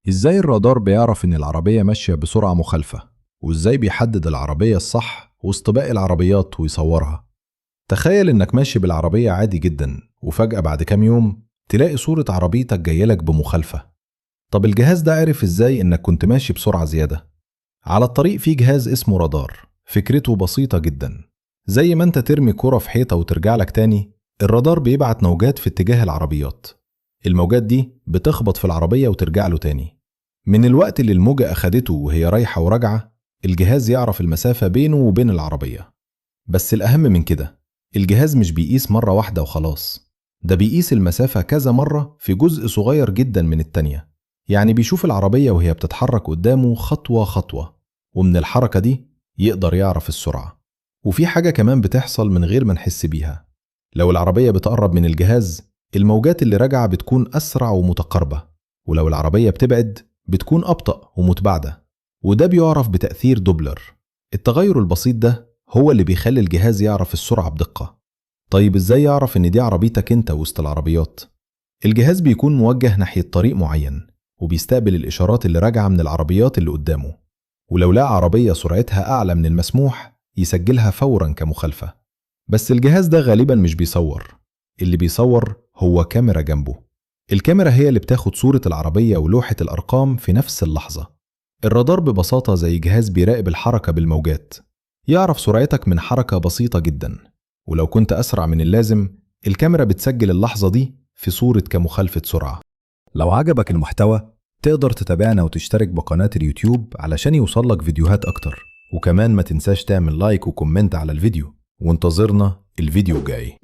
إزاي الرادار بيعرف إن العربية ماشية بسرعة مخالفة؟ وإزاي بيحدد العربية الصح وسط باقي العربيات ويصورها؟ تخيل إنك ماشي بالعربية عادي جدا، وفجأة بعد كام يوم تلاقي صورة عربيتك جايلك بمخالفة. طب الجهاز ده عرف إزاي إنك كنت ماشي بسرعة زيادة؟ على الطريق في جهاز اسمه رادار، فكرته بسيطة جدا. زي ما انت ترمي كرة في حيطة وترجع لك تاني، الرادار بيبعت موجات في اتجاه العربيات. الموجات دي بتخبط في العربية وترجع له تاني. من الوقت اللي الموجة أخدته وهي رايحة وراجعة، الجهاز يعرف المسافة بينه وبين العربية. بس الأهم من كده، الجهاز مش بيقيس مرة واحدة وخلاص، ده بيقيس المسافة كذا مرة في جزء صغير جدا من التانية. يعني بيشوف العربية وهي بتتحرك قدامه خطوة خطوة، ومن الحركة دي يقدر يعرف السرعة. وفي حاجة كمان بتحصل من غير ما نحس بيها، لو العربية بتقرب من الجهاز، الموجات اللي راجعة بتكون أسرع ومتقاربة، ولو العربية بتبعد بتكون أبطأ ومتباعدة، وده بيعرف بتأثير دوبلر. التغير البسيط ده هو اللي بيخلي الجهاز يعرف السرعة بدقة. طيب إزاي يعرف إن دي عربيتك أنت وسط العربيات؟ الجهاز بيكون موجه ناحية طريق معين، وبيستقبل الإشارات اللي راجعة من العربيات اللي قدامه، ولو لقى عربية سرعتها أعلى من المسموح يسجلها فورا كمخالفة. بس الجهاز ده غالبا مش بيصور، اللي بيصور هو كاميرا جنبه. الكاميرا هي اللي بتاخد صورة العربية ولوحة الأرقام في نفس اللحظة. الرادار ببساطة زي جهاز بيراقب الحركة بالموجات، يعرف سرعتك من حركة بسيطة جدا، ولو كنت أسرع من اللازم الكاميرا بتسجل اللحظة دي في صورة كمخالفة سرعة. لو عجبك المحتوى تقدر تتابعنا وتشترك بقناة اليوتيوب علشان يوصلك فيديوهات أكتر، وكمان ما تنساش تعمل like و comment على الفيديو، وانتظرنا الفيديو الجاي.